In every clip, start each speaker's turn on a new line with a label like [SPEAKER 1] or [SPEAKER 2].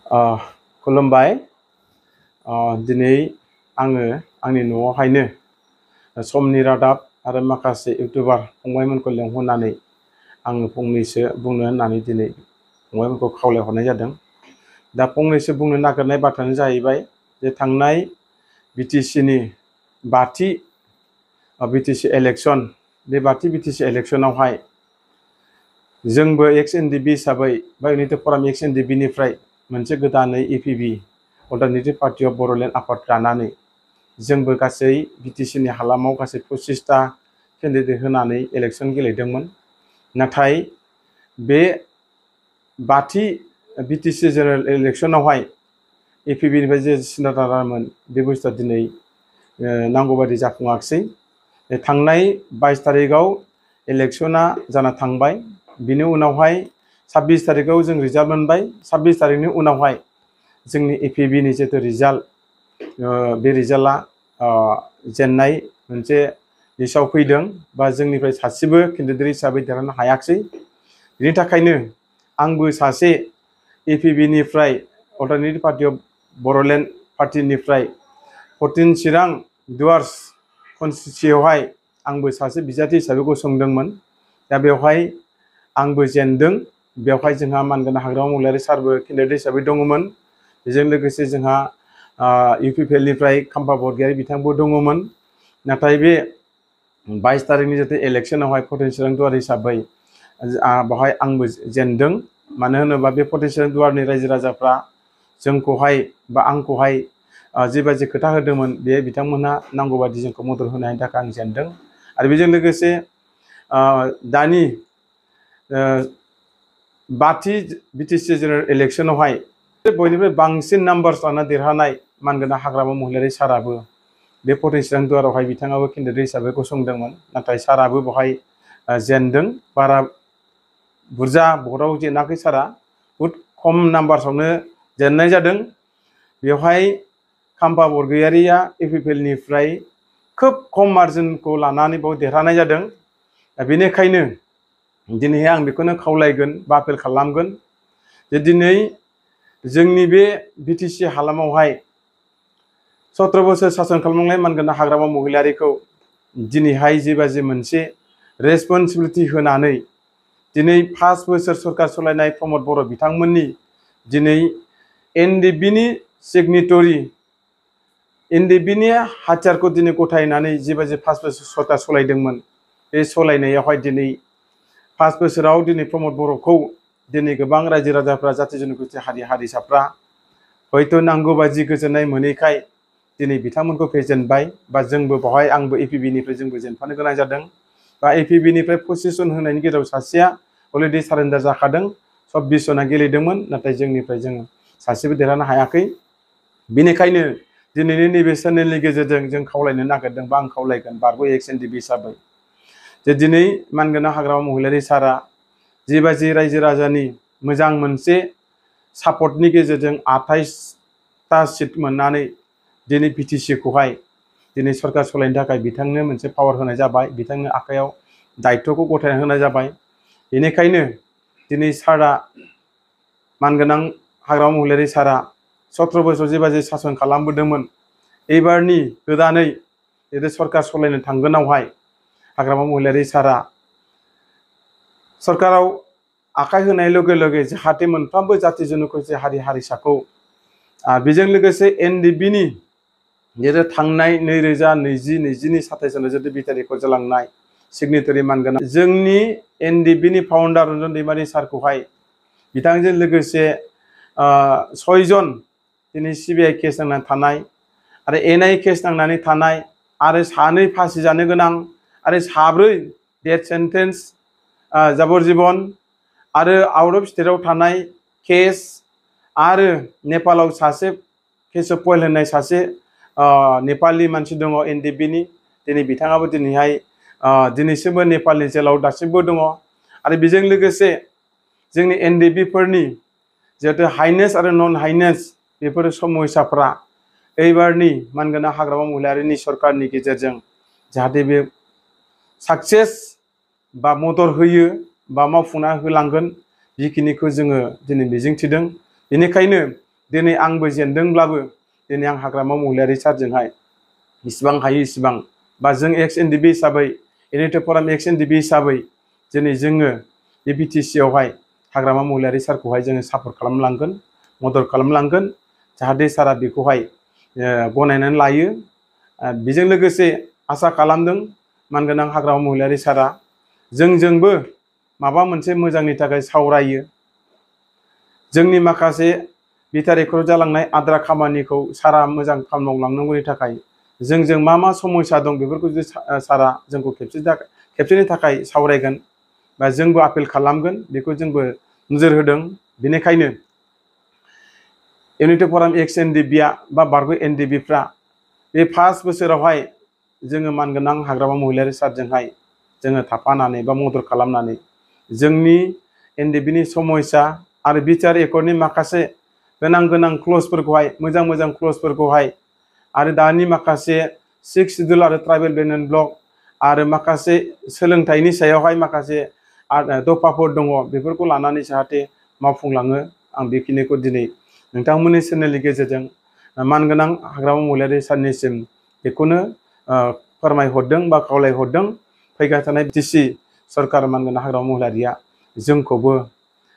[SPEAKER 1] खुलुमबाय। दिनै आङो आंनि न'आवहायनो समनि रादाब आरो माखासे इउटुबार फंबायमोनखौ लेंहरनानै आङो फंनैसो बुंनो होननानै दिनै फंबायमोनखौ खावलायहरनाय जादों। दा फंनैसो बुंनो नागिरनाय बाथ्रायानो जाहैबाय जे थांनाय बिटिसिनि बाथि बिटिसि इलेक्सन, बे बाथि बिटिसि इलेक्सनावहाय जोंबो एक्स एनडिपि हिसाबै बा इउनाइटेड फराम एक्स एनडिपिनिफ्राय मोनसे गोदानै इपिबि अल्टारनेटिभ पार्टि अफ बड'लेण्ड आफाद दानानै जोंबो गासै बिटिसिनि हालामाव गासै 25टा केन्डिडेट होनानै इलेक्सन गेलेदोंमोन। नाथाय बे बाथि बिटिसि जेनेरेल इलेक्सनावहाय इपिबिनिफ्राय जे सिनादारामोन बे बुस्थुआ दिनै नांगौबादि जाफुङाखिसै। थांनाय 22 तारिखआव इलेक्सना जाना थांबाय। बिनि उनावहाय 26 तारिखआव जों रिजाल्ट मोनबाय। 26 तारिखनि उनावहाय जोंनि इपिबिनि जितु रिजाल्ट, बे रिजाल्टआ जेननाय मोनसे लिस्टआव फैदों बा जोंनिफ्राय सासेबो केन्डिडेट हिसाबै देरहानो हायाखिसै। बिनि थाखायनो आंबो सासे इपिबिनिफ्राय अल्टारनेटिभ पार्टि अफ बड'लेण्ड पार्टिनिफ्राय 14 चिरां दुवार्स कनस्टिटिउन्सियावहाय आंबो सासे बिजाथि हिसाबै गसंदोंमोन। दा बेवहाय आंबो जेनदों। बेवहाय जोंहा मानगोनां हाग्रामा महिलारि सारबो केन्डिडेट हिसाबै दङमोन। बेजों लोगोसे जोंहा इउपिपिएलनिफ्राय खाम्फा बरगयारि बिथांबो दङमोन। नाथाय बे 22 तारिखनि जितु इलेक्सनावहाय 14 चिरां दुवार हिसाबै बेवहाय आंबो जेनदों। मानो होनोबा बे 14 चिरां दुवारनि रायजो राजाफ्रा जोंखौहाय बा आंखौहाय जेबायदि खोथा होदोंमोन, बे बिथांमोनहा नांगौ बायदि जोंखौ मदद होनायनि थाखाय आं जेनदों। आरो बेजों लोगोसे दानि बाथि बिटिसि जेनेरेल इलेक्सनावहाय बयनिफ्राय बांसिन नाम्बार्स लाना देरहानाय मानगोनां हाग्रामा महिलारि साराबो बे 14 चिरां दुवारावहाय बिथाङाबो केन्डिडेट हिसाबै गसंदोंमोन। नाथाय साराबो बेवहाय जेनदों। बारा बुरजा भटआव जेनाखै सारा, बुहुद खम नाम्बार्सआवनो जेननाय जादों। बेवहाय खाम्फा बरगयारिया इउपिपिएलनिफ्राय खोब खम मार्जिनखौ लानानै बेयाव देरहानाय जादों। बेनिखायनो दिनैहाय आं बेखौनो खावलायगोन बा आपेल खालामगोन जे दिनै जोंनि बे बिटिसि हालामावहाय 17 बोसोर सासन खालामनाय मानगोनां हाग्रामा महिलारिखौ दिनैहाय जेबादि मोनसे रेसपन्सिबिलिटि होनानै दिनै 5 बोसोर सरकार सालायनाय प्रमद बर' बिथांमोननि दिनै एनडिपिनि सिगनेटरि, एनडिपिनि हाथियारखौ दिनै गथायनानै जेबादि 5 बोसोर सरकार सालायदोंमोन, बे सालायनायावहाय दिनै 5 बोसोराव दिनै प्रमद बर'खौ दिनै गोबां रायजो राजाफ्रा, जाथि जन'गोष्ठी हारि हारिसाफ्रा हयथ' नांगौ बायदि गोजोननाय मोनैखाय दिनै बिथांमोनखौ फेजेनबाय। बा जोंबो बेवहाय आंबो इपिबिनिफ्राय जोंबो जेनफानो गोनां जादों। बा इपिबिनिफ्राय 25 जन होनायनि गेजेराव सासेया अलरेडि सारेन्डार जाखादों। 26 जना गेलेदोंमोन, नाथाय जोंनिफ्राय जोङो सासेबो देरहानो हायाखै। बेनिखायनो दिनैनि नैबे चेनेलनि गेजेरजों जों खावलायनो नागिरदों बा आं खावलायगोन बारग' एक्स एनडिपि हिसाबै जे दिनै मानगोनां हाग्रामा महिलारि सारा जिबायदि रायजो राजानि मोजां मोनसे सापर्टनि गेजेरजों 28टा सिट मोननानै दिनै बिटिसिखौहाय दिनै सरकार सालायनो थाखाय बिथांनो मोनसे पावार होनाय जाबाय, बिथांनो आखायाव दायित्वखौ गथायना होनाय जाबाय। बेनिखायनो दिनै सारा मानगोनां हाग्रामा महिलारि सारा 17 बोसोर जेबादि सासन खालामबोदोंमोन, एबारनि गोदानै जितु सरकार सालायनो थांगोनावहाय हाग्रामा महिलारि सारा सरकाराव आखाइ होनाय लगे लगे जाहाथे मोनफ्रोमबो जाथि जन'गोष्ठी हारि हारिसाखौ बेजों लोगोसे एनडिपिनि जितु थांनाय 2020-21नि 27 जितु बिथा रेकर्ड जालांनाय सिगनेटरि मानगोनां जोंनि एनडिपिनि फाउन्डार रन्जन दैमारि सारखौहाय बिथांजों लोगोसे 6 जन दिनै सिबिआइ केस नांनानै थानाय आरो एनआइ केस नांनानै थानाय आरो 2 फासि जानो गोनां आरो 7 डेथ सेन्टेन्स जाबरजीबन आरो आउट अफ स्टेटआव थानाय केस आरो नेपालाव सासे केशव पयल होननाय सासे नेपालि मानसि दङ एनडिपिनि। दिनै बिथाङाबो दिनैहाय दिनैसिमबो नेपालनि जेलाव दासिमबो दङ। आरो बेजों लोगोसे जोंनि एनडिपिफोरनि जिहेतु हाइनेस आरो नन हाइनेस बेफोर समयसाफ्रा एबारनि मानगोनां हाग्रामा महिलारिनि सरकारनि गेजेरजों जाहाथे बे साक्सेस बा मदद होयो बा मावफुंना होलांगोन, बेखिनिखौ जोङो दिनै मिजिंथिदों। बेनिखायनो दिनै आंबो जेनदोंब्लाबो दिनै आं हाग्रामा महिलारि सारजोंहाय इसिबां हायो इसिबां बा जों एक्स एनडिबि हिसाबै इउनिटि फराम एक्स एनडिबि हिसाबै दिनै जोङो बे बिटिसि आवहाय हाग्रामा महिलारि सारखौहाय जोङो सापर्ट खालामलांगोन मदद खालामलांगोन जाहाथे सारा बेखौहाय गनायनानै लायो बेजों लोगोसे आसा खालामदों मानगोनां हाग्रामा महिलारि सारा जोंजोंबो माबा मोनसे मोजांनि थाखाय सावरायो जोंनि माखासे बिटारिखर जालांनाय आद्रा खामानिखौ सारा मोजां खामानि मावलांनांगौनि थाखाय जोंजों मा समस्या दं बेफोरखौ जुदि सारा जोंखौ खेबसेनि थाखाय सावरायगोन बा जोंबो आपिल खालामगोन बेखौ जोंबो नोजोर होदों बेनिखायनो इउनिटि फराम एक्स एनडिबिआ बा बारग' एनडिबिफ्रा बे फार्स्ट बोसोरावहाय जोङो मानगोनां हाग्रामा महिलारि सारजोंहाय जोङो थाफानानै बा मदद खालामनानै जोंनि एनडिबिनि समस्या आरो बिटिआर एकर्डनि माखासे गोनां क्लजफोरखौहाय मोजां क्लजफोरखौहाय आरो दानि माखासे 6 सिड्युल आरो ट्राइबेल बेन्ड एन्ड ब्लक आरो माखासे सोलोंथाइनि सायावहाय माखासे दफाफोर दङ बेफोरखौ लानानै जाहाथे मावफुंलाङो आं बेखिनिखौ दिनै नोंथांमोननि चेनेलनि गेजेरजों मानगोनां हाग्रामा महिलारि सारनिसिम बेखौनो फोरमायहरदों बा खावलायहरदों फैबाय थानाय बिटिसि सरकार मानगोनां हाग्रामा महिलारिया जोंखौबो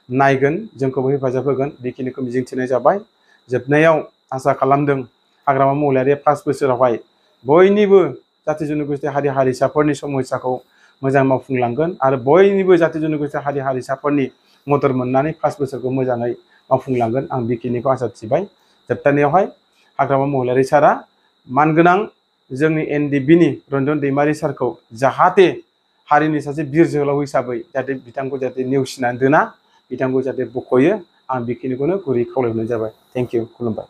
[SPEAKER 1] नायगोन जोंखौबो हेफाजाब होगोन बेखिनिखौ मिजिंथिनाय जाबाय जोबनायाव आसा खालामदों हाग्रामा महिलारिया 5 बोसोरावहाय बयनिबो जाथि जनगोष्ठी हारि हारिसाफोरनि समस्याखौ मोजां मावफुंलांगोन आरो बयनिबो जाथि जनगोष्ठी हारि हारिसाफोरनि मदद मोननानै 5 बोसोरखौ मोजाङै मावफुंलांगोन आं बेखिनिखौ आसा थिबाय जोबथारनायावहाय हाग्रामा महिलारि सारा मानगोनां जोंनि एनडिबिनि रन्जन दैमारि सारखौ जाहाथे हारिनि सासे बिर जोहोलाव हिसाबै जाहाथे बिथांखौ जाहाथे नेवसिनानै दोना बिथांखौ जाहाथे बख'यो आं बेखिनिखौनो गुरै खावलायहरनाय जाबाय थेंक इउ खुलुमबाय